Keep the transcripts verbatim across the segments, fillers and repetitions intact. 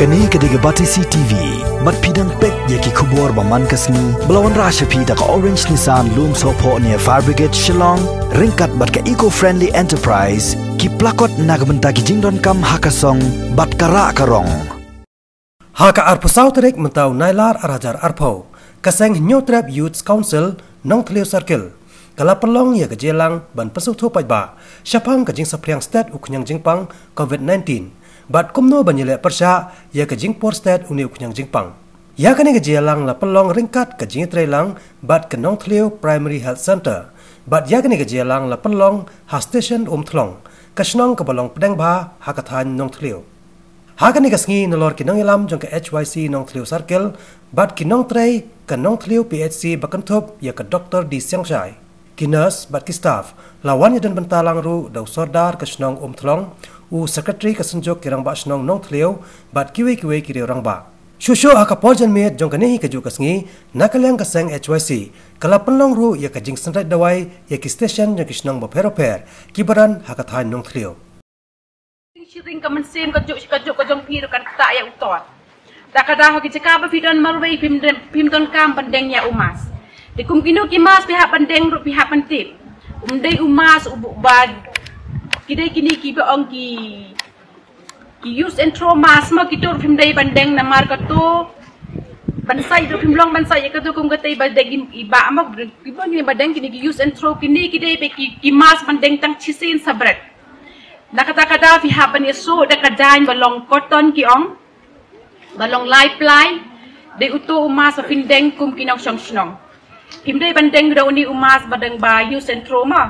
Kane ka dei ka Batesi T V, bad phi dang peit ïa ki khubor ba man ka sngi, ba la wanrah sha phi da ka Orange Nissan Lumsohphoh near Fire Brigade Shillong, ryngkat bad ka Eco Friendly Enterprise, ki plakot na ka bynta ki jingdonkam ha ka song, bad ka rah ka rong. Ha ka arphew saw tarik mynta u Nailar ar hajar arphew, ka seng Hynñiewtrep Youth Council, Nongthliew Circle, ka la pynlong ïa ka jingïalang ban pynsngewthuh paidbah shaphang ka jingsaphriang stet u khñiang jingpang covid nineteen, bad kumno ban ïaleh pyrshah ïa ka jingpur stet une u khñiang jingpang. Ïa kane ka jingïalang la pynlong ryngkat ka jingïatreilang bad ka Nongthliew Primary Health Centre, bad ïa kane ka jingïalang la pynlong ha station Umthlong, ka shnong kaba long pdeng bha ha ka thaiñ Nongthliew. Ha kane ka sngi, nalor ki nongïalam jong ka H Y C Nongthliew Circle bad ki nongtrei ka Nongthliew P H C ba kynthup ïa ka Doctor D Siangshai, ki nurse bad ki staff, la wan ïadon bynta lang ruh da u Sordar ka shnong Umthlong, u Secretary ka Synjuk ki Rangbah Shnong Nongthliew, bad kiwei kiwei ki riew rangbah. Shuh shuh ha ka por janmiet jong kane hi kajuh ka sngi, na ka liang ka seng H Y C ka la pynlong ruh ïa ka jingsynreit dawai ïa ki station jong ki shnong bapher bapher kiba don ha ka thaiñ Nongthliew. Shiring ka mynsiem kajuh kajuh ka jong phi ruh kan ktah ïa u tor. Da ka daw ha ki jaka ba phi don marwei phim don, phim donkam ban deng ïa u mask. Te kum kino ki mask phi hap ban deng ruh phi hap ban tip. Um dei u mask u ba, ki dei kine kiba ong ki, ki use and throw mask mo, kito ruh phim dei ban deng namar kato ban sait ruh phim long ban sait ïa kato kum katei ba deng i, i ba mo, kiba ngi ba deng kine ki use and throw, kine ki dei ba ki, ki mask ban deng tang shisien sa bret. Na kata ka daw phi hap ban ïa suh da ka jaiñ ba long cotton ki ong, ba long lai plai, dei uto u mask ba phin deng kum ki nongshong shnong. Phim dei ban deng da une u mask ba dang ba use and throw mo.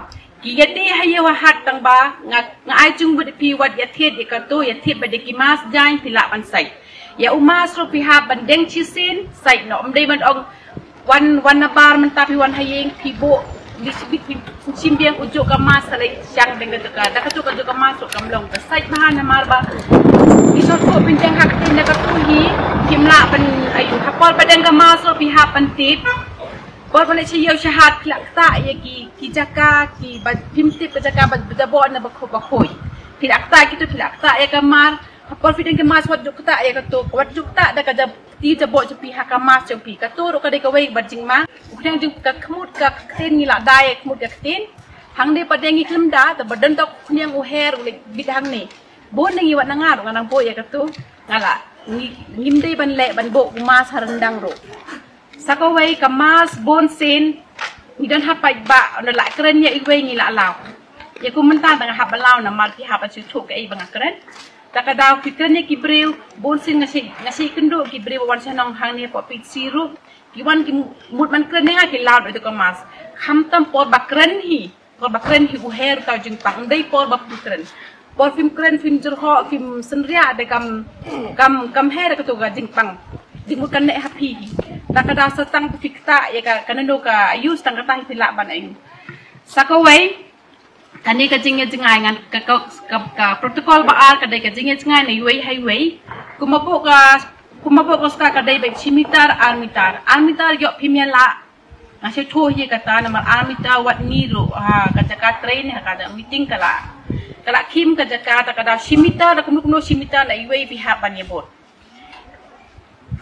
Ki ïadei ha ïew ha hat tang ba nga, nga ai jingmut ïa phi wat ïa thied ïa kato, ïa thied ba dei ki mask jaiñ phi lah ban sait. Ïa u mask ruh phi hap ban deng shisien, sait noh. Ym dei ban ong wan, wan nabar mynta phi wan ha ïing phi buh, li shibit phi shim biang u juh ka mask sa leit shang deng ka juh ka, da ka juh ka juh ka mask ruh kam long. Ka sait bha namar ba ki sot ko pynjang ha ktien da kato hi, kim lah ban ayu. Ha por ba deng ka mask ruh phi hap ban tip. Por ba leit sha ïew sha hat phi lah ktah ïa ki, ki jaka, ki ba phim tip ka jaka ba, ba jaboh na ba khuid ba khuid. Phi lah ktah kito, phi lah ktah ïa ka mar. Ha por phi deng ka mask wat juh ktah ïa kato, wat juh ktah da ka jab ti jaboh jong phi ha ka mask jong phi. Kato ruh ka dei kawei ba jingma. U khñiang jong ka khmut ka ktien ngi lah dai khmut ka ktien. Hangne pat dei ngi khlem da, te ba don tang u khñiang u her u leit bit hangne. Bun na ngi wat na nga ruh nga nang buh ïa kato. Nga lah ngi, ngim dei ban leh ban buh u mask ha ryndang ruh. Sa kawei ka mask bun sien ngi don ha paidbah, ynda lah kren ïa iwei ngi lah law. Ïa kum mynta tang hap ba law namar ki hap ba shu thuh kaei ba nga kren. Ta ka daw phi kren ïa ki briew bun sien nga shi, nga shi kynduh ki briew ba wan sha nong hangne hapoh P H C ruh. Ki wan ki mut ban kren ïa nga ki law da ka mask. Khamtam por ba kren hi, por ba kren hi u her ka jingpang, ym dei por ba phi kren. Por phim kren, phim jyrhoh, phim synriah da kam, kam, kam her kato ka jingpang. Jingmut kan neh ha phi hi. Ta ka daw sa tang phi ktah ïa ka, ka nano ka use tang kata hi phi lah ban ayu. Sa kawei, kane ka jingïa jngai ngan ka, ka, ka, ka protocol ba ar ka dei ka jingïa jngai na iwei ha iwei. Kumba buh ka, kumba buh ka ska ka dei ba shi meter, ar meter. Ar meter ïoh phim ïa lah. Nga shu thuh hi kata namar ar meter wat ngi ruh ha ka jaka train ha ka jaka meeting ka la, ka la khim ka jaka ta ka daw shi meter da kumno kumno shi meter na iwei phi hap ban ïa bud.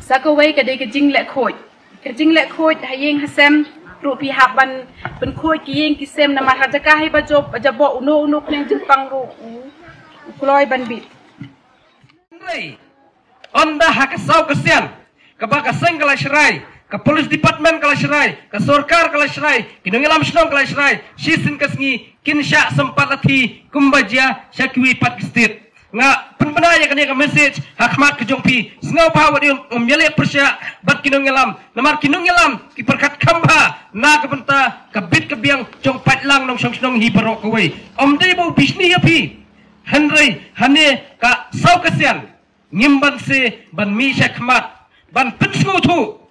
Sa kawei ka dei ka jingleh khuid. Ka jingleh khuid ha ïing ha sem ruh phi hap ban pynkhuid ki ïing ki sem namar ha jaka hi ba jop ba jaboh uno uno khñiang jingpang ruh u, u kloi ban bit. Ynda ha ka saw ka sian kaba ka seng ka la shrai, ka police department ka la shrai, ka sorkar ka la shrai, ki nongïalam shnong ka la shrai, shisien ka sngi kin shah sympat lathi kumba jia sha kiwei pat ki state. Nga pynbna ïa kane ka message ha khmat ka jong phi, sngewbha wat ïa um ïaleh pyrshah bad ki nongïalam, namar ki nongïalam ki pyrkhat kham bha na ka bynta ka bit ka biang jong paidlang nongshong shnong hi baroh kawei. Ym dei ba u bishni ïa phi. Hynrei hane ka saw ka sian ngim ban se ban mih sha khmat ban pynsngewthuh.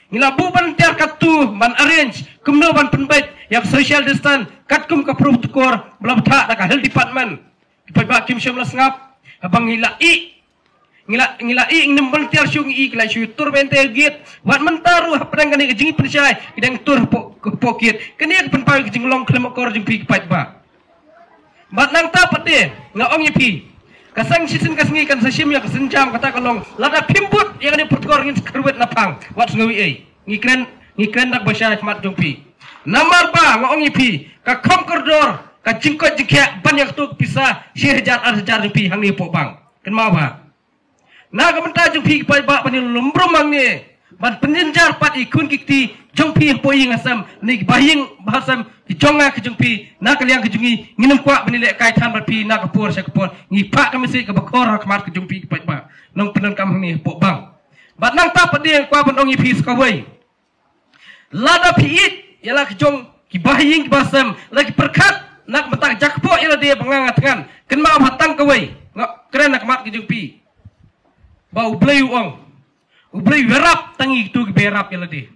Ngi la buh ban tiar katto ban arrange kumno ban pynbeit ïa ka social distance katkum ka protocol ba la bthah da ka health department. Ki paidbah kim shym la sngap haba ngi la ïeh, ngi la, ngi la ïeh, ngim ban tiar shuh, ngi ïeh ki la shu tur ban tiar gate. Wat mynta ruh hapdeng kane ka jingpynshai ki dang tur hapoh, hapoh gate. Kane ka pynpaw ka jinglong khlem akor jong phi ki paidbah. Bad nangta pat de nga ong ïa phi, Ka seng shisien ka sngi kan sa shim ïa ka sienjam, kata ka long lada phim bud ïa kane ka pyrthei ngin sa kyrwit na phang. Wat sngew ei. Ngi kren, ngi kren da ka bashai ha khmat jong phi. Namar ba nga ong ïa phi, ka kham kordor ka jingkoit jingkhiah ban ïa katu ka pisa shi hajar ar hajar jong phi hangne hapoh bank. Kynmaw ba na ka bynta jong phi ki paidbah ban ïalum briew hangne, ban pynjynjar pat ïa ki khun ki kti jong phi hapoh ïing ha sem, ne ki bahaïing bahasem ki jong nga ki jong phi, na ka liang ka jong ngi ngin ym kwah ban ïalehkai than bad phi na ka por sha ka por. Ngi phah ka message kaba khor ha khmat ka jong phi ki paidbah nongpyndonkam hangne hapoh bank. Bad nangta pat de nga kwah ban ong ïa phi sa kawei. Lada phi ïeit ïa la ki jong ki bahaïing ki bahasem, la ki pyrkhat na ka bynta ka jakpoh ïa lade ba nga nga thngan, kynmaw ba tang kawei nga kren ha khmat ka jong phi, ba U Blei u ong, U Blei u ïarap tang ïa kitu kiba ïarap ïa lade.